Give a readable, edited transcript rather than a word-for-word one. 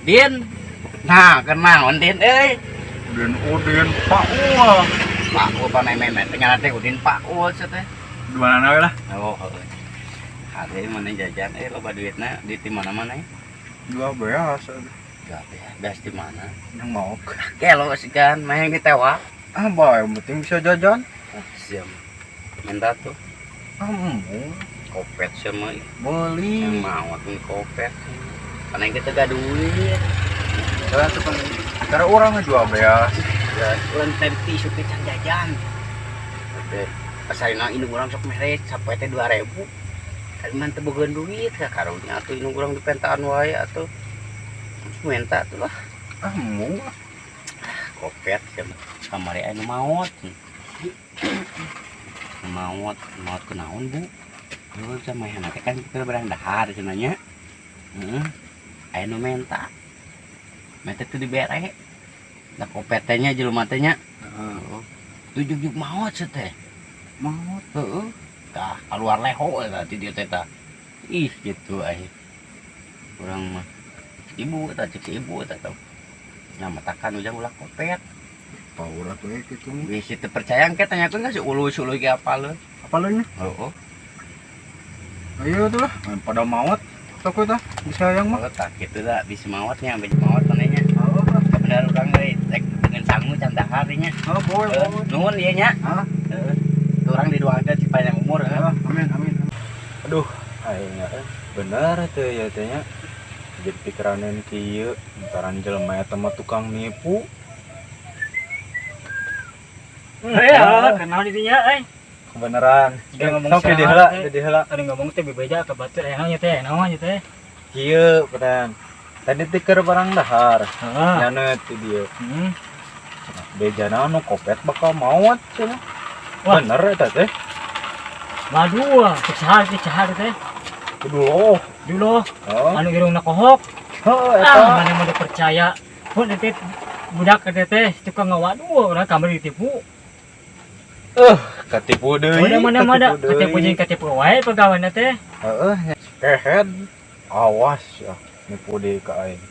Din. Nah, kenaon, Din euy? Udin, Udin, Pak Ul. Pak Ul pa memet tinggal teh Udin Pak Ul sia teh. Di mana we lah? Oh, heuh. Hade mana jajan eh loba duitna di ti mana-mana ya? Dua beas. Gak beas di mana? Yang mau. Gelo sih kan, main ditewak. Ah, bae, yang penting bisa jajan. Ah, siam. Minta tuh Ah, mau. Kopet sama yang Beli. Mau tuh kopet. Karena yang kita gak duit. Jalan tuh kan. Karena orang dua beas. Ya, ulang tadi tisu ke can jajan. Oke. Pasarina ini urang sok mere sampai teh 2000. Tadi mah teu boga duit ka karunya atuh indung urang dipentaan wae atuh. Minta tuh lah. Ah, mau. Kopet sia kamari anu maot. Nu maot, maot kunaon, Bu? Lu sama yang teh kan kita barang dahar cenah nya. Heeh. Aya nu menta. Menta tuh dibere. Da kopet teh nya jelema teh nya. Heeh. Tujuh juk maot sia teh. Maot. Heeh. Tah keluar leho eta ti dieu teh tah. Ih gitu ai. Urang mah ibu eta cek si ibu eta tah. Nah, matakan ujang ulah kopet. Power tuh ya gitu. Bisi teu percaya engke tanyakeun ka si ulu si ulu ge apa lu. Apa lu nya? Heeh. Ayo tuh lah. Pada maot. Takut ah, bisa yang mah. Oh, tak gitu dah, bisa maotnya, bisa maot manehnya. Oh, Bener urang euy, rek dengan sangu can dahar nya. oh, boleh, Heuh, boleh. nuhun ieu nya. Ah. Heeh. Urang didoakeun si panjang umur heuh. Ah, amin, amin. Aduh, aing bener teh ya teh nya. Jadi pikiran kieu, lantaran jelema eta mah tukang nipu. Ya, kenal di dinya euy. Kebenaran. Dia ngomong Sok di saha, heula, teh. Di heula. Tadi ngomong teh bebeja ke batur aya naon teh, naon teh. Kieu, pedan. Tadi teh keur barang dahar. Heeh. Nyanet di dieu. Bejana nu kopet bakal maot cenah. Wah. Bener eta teh. Waduh, cek saha teh, saha teh? Kudu. Dulu Oh. anu irungna kohok. Heuh, eta. Ah, mana mau dipercaya. Pun nanti budak teh teh tukang ngawaduh, urang kamari ditipu. Katipu deui. Udah mana mana katipu deui. Katipu jeung katipu wae pegawai teh. Heeh, kehed. Awas ya, nipu deui ka aing.